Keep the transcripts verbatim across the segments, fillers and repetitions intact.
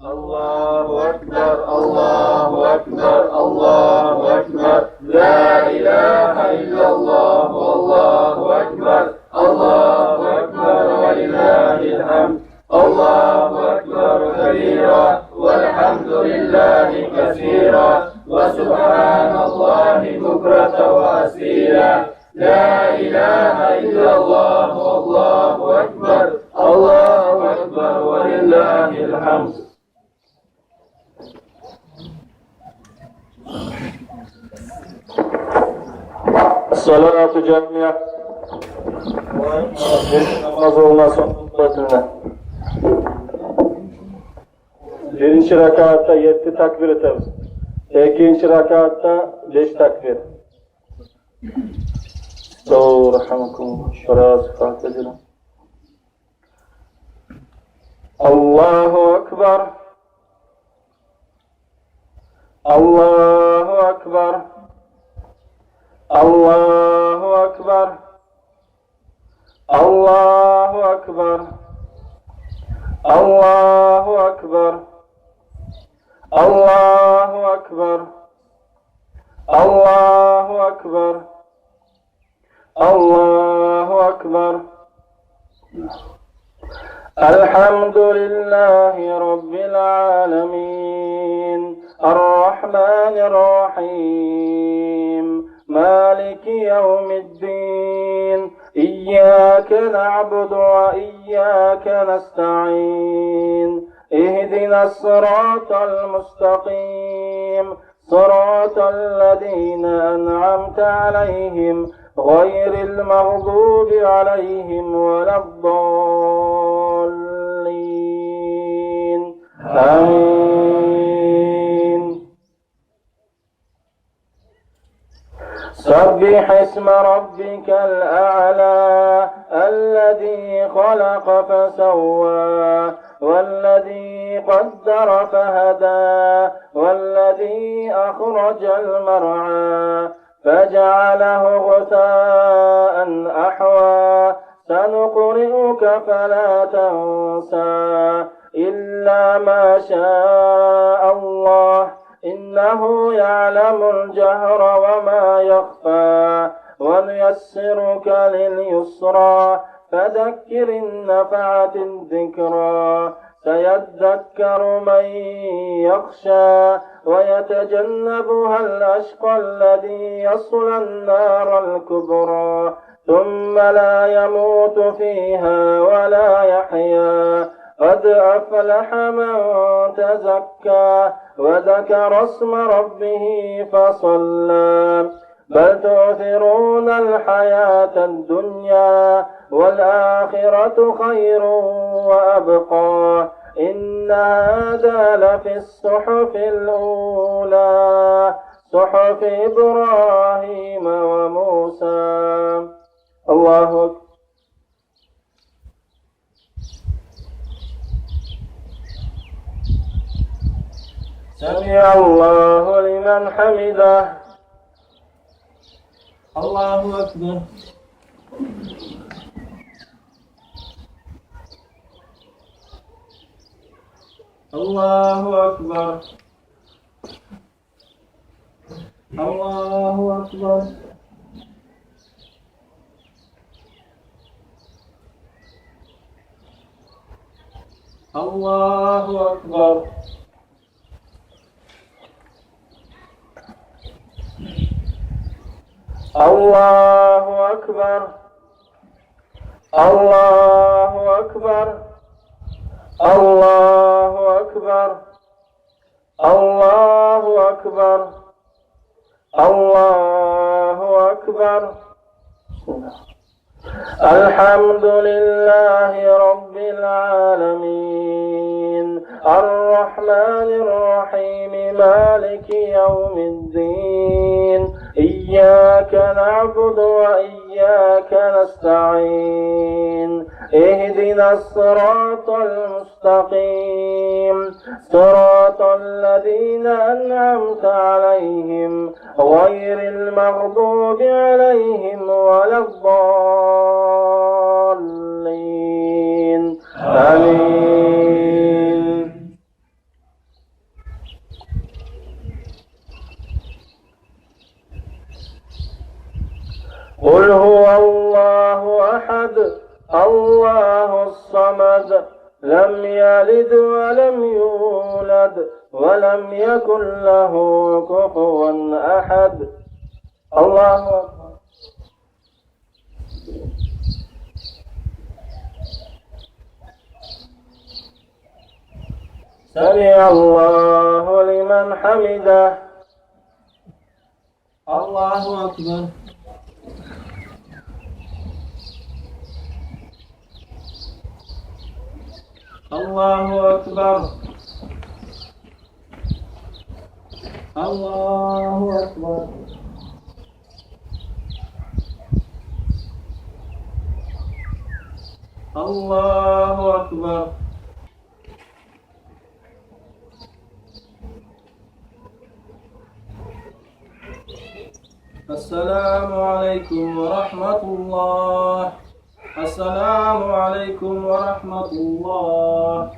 الله أكبر، الله أكبر، الله أكبر. لا إله إلا الله، والله أكبر. الله أكبر ولله الحمد. الله أكبر كبيرا، والحمد لله كثيرا، وسبحان الله بكرة وأصيلا. لا إله إلا الله، والله أكبر. الله أكبر ولله الحمد. Салату жамиа. Намаз болмаса, хутбатына. Биринчи ракаатда етти такбир этебиз. Экинчи ракаатда беш такбир. Саву, рахимакумуллагь. Бираз къатыдыр. الله أكبر. الله أكبر. الله أكبر. الله أكبر. الله أكبر. الله أكبر. الله أكبر. الله أكبر. الحمد لله رب العالمين. الرحمن الرحيم. مالك يوم الدين. إياك نعبد وإياك نستعين. اهدنا الصراط المستقيم. صراط الذين أنعمت عليهم غير المغضوب عليهم ولا الضالين. آمين. سبح اسم ربك الأعلى الذي خلق فسوى والذي قدر فهدى والذي أخرج المرعى فجعله غثاء أحوى. سنقرئك فلا تنسى إلا ما شاء الله إنه يعلم الجهر وما يخفى. ونيسرك لليسرى فذكر إن نفعت الذكرى. سيذكر من يخشى ويتجنبها الأشقى الذي يصلى النار الكبرى ثم لا يموت فيها ولا يحيا. قد أفلح من تزكى وذكر اسم ربه فصلى. بل تؤثرون الحياة الدنيا والآخرة خير وأبقى. إن هذا لفي الصحف الأولى صحف إبراهيم وموسى. الله أكبر. سمع الله لمن حمده. الله أكبر. الله أكبر. الله أكبر. الله أكبر. الله أكبر. الله أكبر. الله أكبر. الله أكبر. الله أكبر. الحمد لله رب العالمين. الرحمن الرحيم. مالك يوم الدين. إياك نعبد وإياك نستعين. اهدنا الصراط المستقيم. صراط الذين أنعمت عليهم غير المغضوب عليهم ولا الضالين. آمين. قل هو الله أحد، الله الصمد، لم يلد ولم يولد، ولم يكن له كفوا أحد. الله أكبر. سمع الله لمن حمده. الله أكبر. الله أكبر. الله أكبر. الله أكبر. السلام عليكم ورحمة الله. السلام عليكم ورحمة الله.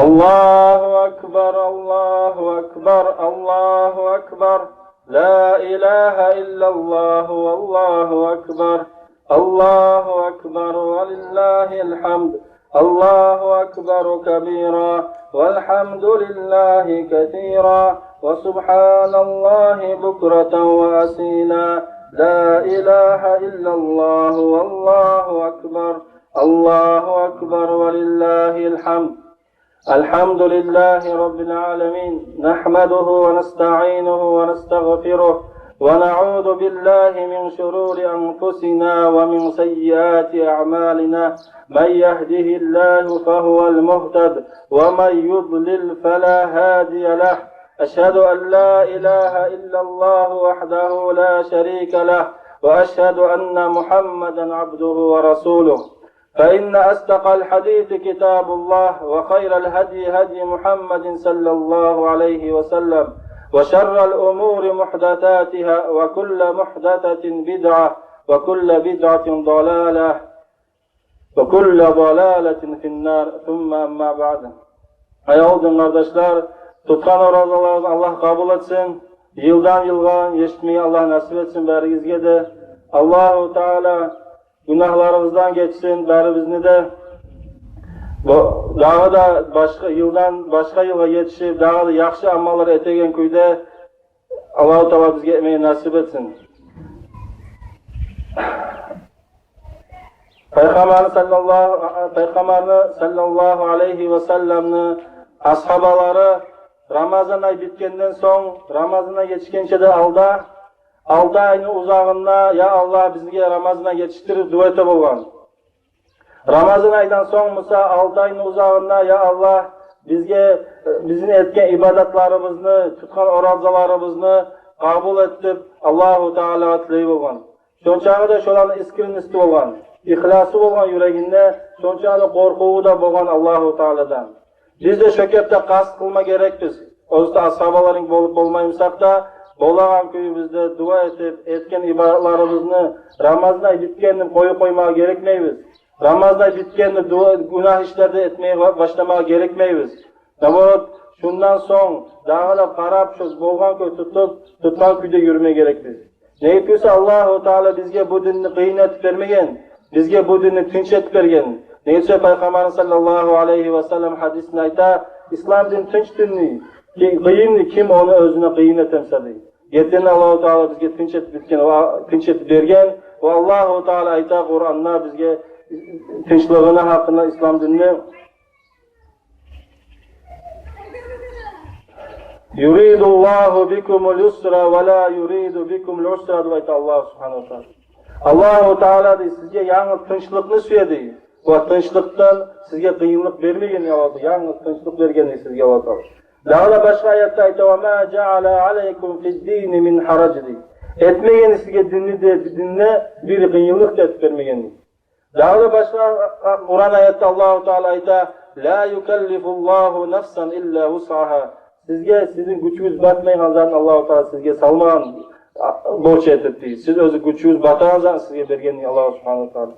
الله أكبر، الله أكبر، الله أكبر. لا إله إلا الله، والله أكبر. الله أكبر ولله الحمد. الله أكبر كبيرا، والحمد لله كثيرا، وسبحان الله بكرة وأصيلا. لا إله إلا الله، والله أكبر. الله أكبر ولله الحمد. الحمد لله رب العالمين، نحمده ونستعينه ونستغفره، ونعوذ بالله من شرور أنفسنا ومن سيئات أعمالنا. من يهده الله فهو المهتد، ومن يضلل فلا هادي له. أشهد أن لا إله إلا الله وحده لا شريك له، وأشهد أن محمدا عبده ورسوله. فإن أصدق الحديث كتاب الله، وخير الهدي هدي محمد صلى الله عليه وسلم، وشر الأمور محدثاتها، وكل محدثة بدعة، وكل بدعة ضلالة، وكل ضلالة في النار. ثم أما بعد. Аявлу дин къардашлар, тутгъан оразаларыгъызны Аллагь къабул этсин. Йылдан йылгъа етишмеге Аллагь насип этсин баригизге де. Аллагьу Таала гюнагьларыбыздан гечсин барибизни де. Бу, дагъы да башгъа йылдан башгъа йылгъа етишип, дагъы да яхшы амаллар этеген кюйде Аллагьу Таала бизге этмеге насип этсин. Пайхаммарны саллаллагьу, Пайхаммарны саллаллагьу алайгьи ва салламны асгьабалары Рамазан ай битгенден сонг, Рамазан ай етишгенче де алда, алты айны узагъында: «Я Аллагь, бизге Рамазан ай етишдир», — дуа эте болгъан. Рамазан айдан сонг буса алты айны узагъында: «Я Аллагь, бизге, э, бизин этген ибадатларыбызны, тутгъан оразаларыбызны къабул эт», — деп Аллагьу Таалагъа тилей болгъан. Шончакъы да шоланы искренности болгъан, ихласы болгъан юрегинде, шончакъы да къоркъуву да болгъан Аллагьу Тааладан. Биз де шо кепде къаст къылма герекбиз. Оьзю де асгьабаларынг болуп болмай бусакъ да, болагъан кюйюбюзде дуа этип, этген ибадатларыбызны Рамазан ай битгенде къоюп къоймагъа герекмейбиз. Рамазан ай битгенде дуа, гюнагь ишлер де этмеге ба-, башламагъа герекмейбиз. Наоборот, шундан сонг дагъы да къарап, шо болгъан кюй тутуп, тутгъан кюйде юрюме герекбиз. Неге тюгюл Аллагьу Таала бизге бу динни къыйын этип бермеген, бизге бу динни тынч этип берген. Неге тюгюл Пайхаммарны саллаллагьу алайгьи ва саллам гьадисинде айта: «Ислам дин тынч динни, ки-, къыйынны, ким ону оьзюне къыйын этемсе», — дей. Гертиден Аллагьу Таала бизге тынч этип битген, ва тынч этип берген. Ва Аллагьу Таала айта Къуранда бизге тынчлыгъыны гьакъында, ислам динни. «Юридуллагьу бикумул юсра ва ла юриду бикумул усра», — деп айта Аллагь субгьанагьу ва таала. Аллагьу Таала, дей, сизге янгыз тынчлыкъны сюе, дей. Ва тынчлыкъдан сизге къыйынлыкъ бермеген, я Аллагь, янгыз тынчлыкъ берген, дей, сизге Аллагьу Таала. Дагъы да башгъа аятда айта: «Ва ма жаала алайкум фиддини мин гьараж», — дей. Этмеген сизге динни де, динде бир къыйынлыкъ да этип бермеген, дей. Дагъы да башгъа Къуран аятда Аллагьу Таала айта: «Ла юкаллифуллагьу нафсан илла вусъагьа». Сизге сизин гючюгюз батмайгъан затны Аллагьу Таала сизге салмагъан, а, борч этип, дей. Сиз оьзю гючюгюз батагъан затны сизге берген, дей, Аллагьу субгьанагьу ва таала.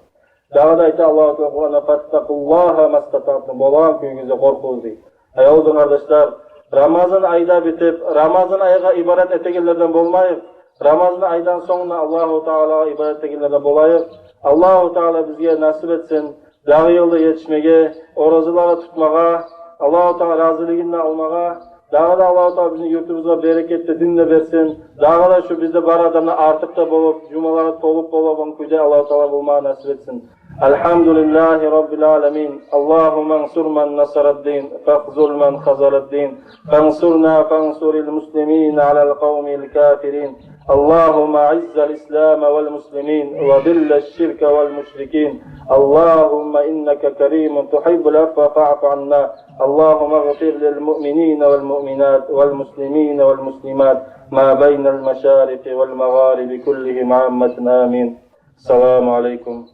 Дагъы да айта Аллагьу Таала Къуранда: «Фаттакъуллагьа мастатаътум». Болагъан кюйюгюзде къоркъугъуз, дей. Аявлу дин къардашлар, Рамазан айда битип, Рамазан айгъа ибадат этегенлерден болмайыкъ. Рамазан айдан сонг да Аллагьу Таалагъа ибадат этегенлерден болайыкъ. Аллагьу Таала бизге насип этсин дагъы йылда етишмеге, оразаланы тутмагъа, Аллагьу Таала разилигин де алмагъа. Дагъы да Аллагьу Таала бизин юртубузгъа берекетли дин де берсин. Дагъы да шу бизде бар адамдан артыкъ да болуп, жумалары толуп болагъан кюйде Аллагьу Таала болмагъа насип этсин. الحمد لله رب العالمين. اللهم انصر من نصر الدين، فاخذل من خذل الدين، فانصرنا فانصر المسلمين على القوم الكافرين. اللهم أعز الإسلام والمسلمين وذل الشرك والمشركين. اللهم إنك كريم تحب العفو فاعف عنا. اللهم اغفر للمؤمنين والمؤمنات والمسلمين والمسلمات ما بين المشارق والمغارب كلهم عامة. آمين. السلام عليكم.